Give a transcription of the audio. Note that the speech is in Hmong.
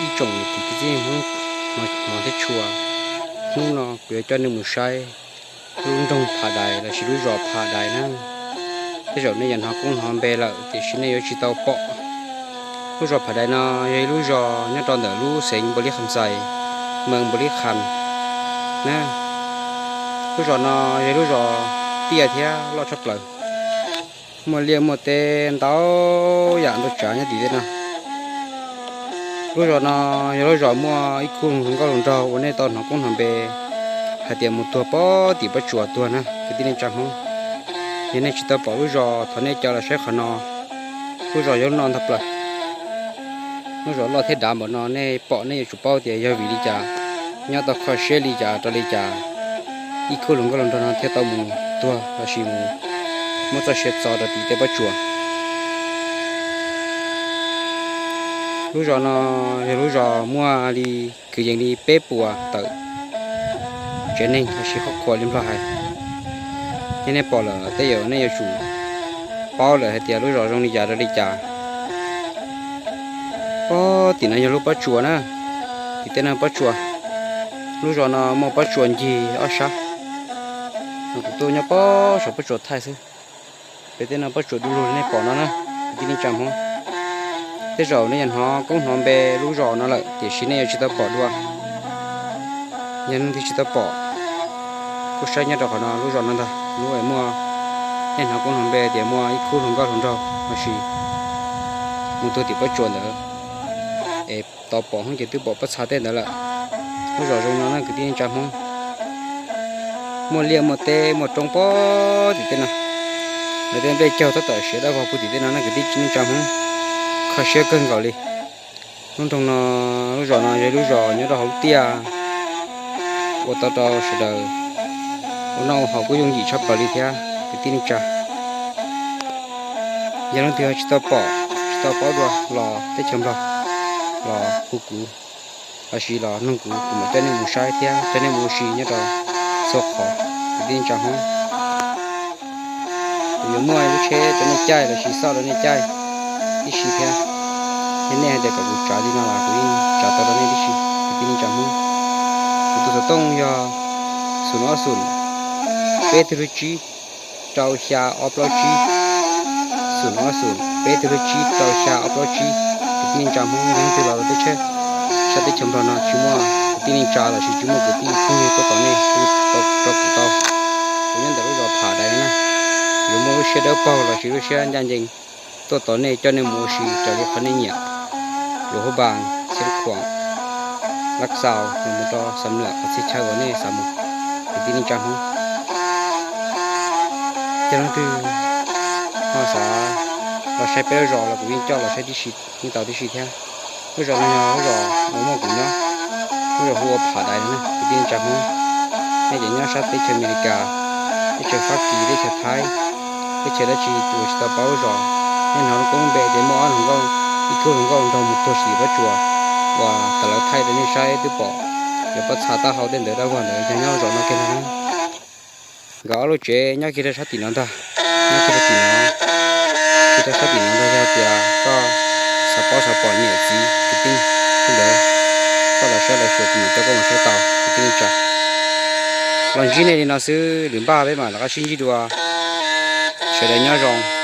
Ib tsoom niam txiv kwv tij Hmoob hmov thiab tshua, hnub no kuv yuav coj nej mus saib lub nroog Phav Dais lossis lub zos Phav Dais na. Tej zaum nej yeej hnov koob hnov npe lawm tiam sis nej yuav tsis tau pom. Lub zos Phav Dais no yog ib lub zos nyob rau ntawm lub xeev Npaus Lis Kham Xais, mees Npaus Lis Kham na. Lub zos no yog lub zos tiaj thiab loj tshaj plaws, muaj liaj muaj teb ntau yam ntau tsav nyob tim tej no. Lub zos no yog lub zos muaj ib khub hluas nkauj hluas nraug uas nej tau hnov koob hnov npe hais tias mus tuag pem tim pob tsuas tuag na kwv tij neej tsa Hmoob. Yog nej tsis tau pom lub zos, thov nej caum los saib qhov no. Lub zos yog lub no ntag plaws. Lub zos loj thiab dav npaum no, nej pom nej yuav tsum paub tias yog vim li cas, nyob tau kho siab li cas rau li cas ib khub hluas nkauj hluas nraug no thiaj tau mus tuag lossis mus muab txoj sia txo rau tim tej pob tsuas. Lub zos no yog lub zos muaj li kwv yees li peb puas tawm tsev neeg lossis qhov qhuas li Nplog hais. Yog nej pom lawm tej zaum nej yuav tsum paub lawm hais tias lub zos zoo li cas rau li cas. Pob tim no yog lub pob tsuas na, tim tej no pob tsuas. Lub zos no muaj pob tsuas ncig ob sab. Kuv tuaj nyob pob saum pob tsuas thaij xwb. Pem tej no pob tsuas du lug li nej pom no na, kwv tij neej tsa Hmoob. Tej zaum nej yeej hnov koob hnov npe lub zos no lawm tiam sis nej yuav tsis tau pom dua. Yog nej twb tsis tau pom, kuj saib nyob rau qhov no lub zos no ntag, lub uas muaj, nej hnov koob hnov npe tias muaj ib khub hluas nkauj hluas nraug lossis mus tuag tim pob tsuas ntawd, es tau pom hoob ces twb pom pob txha tej ntawd lawm. Lub zos zoo no na kwv tij neej tsa Hmoob, muaj liaj muaj teb muaj roob pob tim tej no. Lawv tej nplej caug tab tom siav dawb vog puag tim tej no na kwv tij neej tsa Hmoob, kho siab kawg nkaus li. Lub nroog no, lub zos no yog lub zos nyob rau hauv tiaj, ua tau rau sawv daws ua noj ua haus kuj yooj yim tshaj plaws li thiab kwv tij neej tsa. Yog leej twg tsis tau pom, tsis tau paub dua los teb chaws Nplog los hu kuv, lossis los nug kuv, kuv mam coj nej mus saib thiab coj nej mus ua si nyob rau txhua qhov kwv tij neej tsa Hmoob. Kuv yuav muaj lub tsheb rau nej caij lossis xauj rau nej caij tib si thiab. Yog nej hais tias kom kuv tsav li no los kuv yeej tsav tau rau nej tib si kwv tij neej tsa Hmoob. Kuv tus xov tooj yog xoom ob xoom peb tug lub tsib rau xya ob plaub tsib, xoom ob xoom peb tug lub tsib rau xya ob plaub tsib. Kwv tij neej tsa Hmoob, yog leej twg los rau teb chaws, sab teb chaws Nplog no tsis muaj kwv tij neej tsa lossis tsis muaj kwv tij phooj ywg tuaj tos nej, kuv tau rau kuv tau. Kuv nyob ntawm lub zos Pham Dais na, yuav muaj lub siab dawb paug lossis lub siab ncaj ncees tuaj tos nej coj nej mus ua si raws li qhov nej nyiam. Luas Hub Npas, Xeev Khuam, Laj Xaus los mus rau Xam Lam qhov txhia chaw uas nej xav mus, kwv tij neej tsa Hmoob. Yog leej twg ho xav los saib peb lub zos los kuv yeej coj los saib tib si, yeej tau tib si thiab. Lub zos no yog lub zos uas muaj kuv nyob, lub zos hu ua Pham Dais no na kwv tij neej tsa Hmoob. Nej cov nyob sab teb chaws Amelikas, teb chaws Fab Kis, teb chaws Thaib, teb chaws dab tsi uas tsis tau paub lub zos, nej hnov lub koob npe tias muaj ob hluas nkauj, ib khub hluas nkauj nrog mus tuag tim pob tsuas uas tas lawv thaij rau nej saib twb pom, yog pob txha taub hau tej ntawd dawb vog ntawd yog nyob lub zos no kiag ntag na. Nkawd ob lub tsev nyob kiag rau sab tim no ntag, nyob kiag rau tim no, kiag rau sab tim no ntag. Yog tias koj xav paub xav pom niam txiv kwv tij tej ntawd, koj los saib lawv xyuas kuv mam coj koj mus saib tau kwv tij neej tsa. Los ntsib nej li no xwb, lwm npaj peb mam rov qab sib ntsib dua. Sawv daws nyob zoo.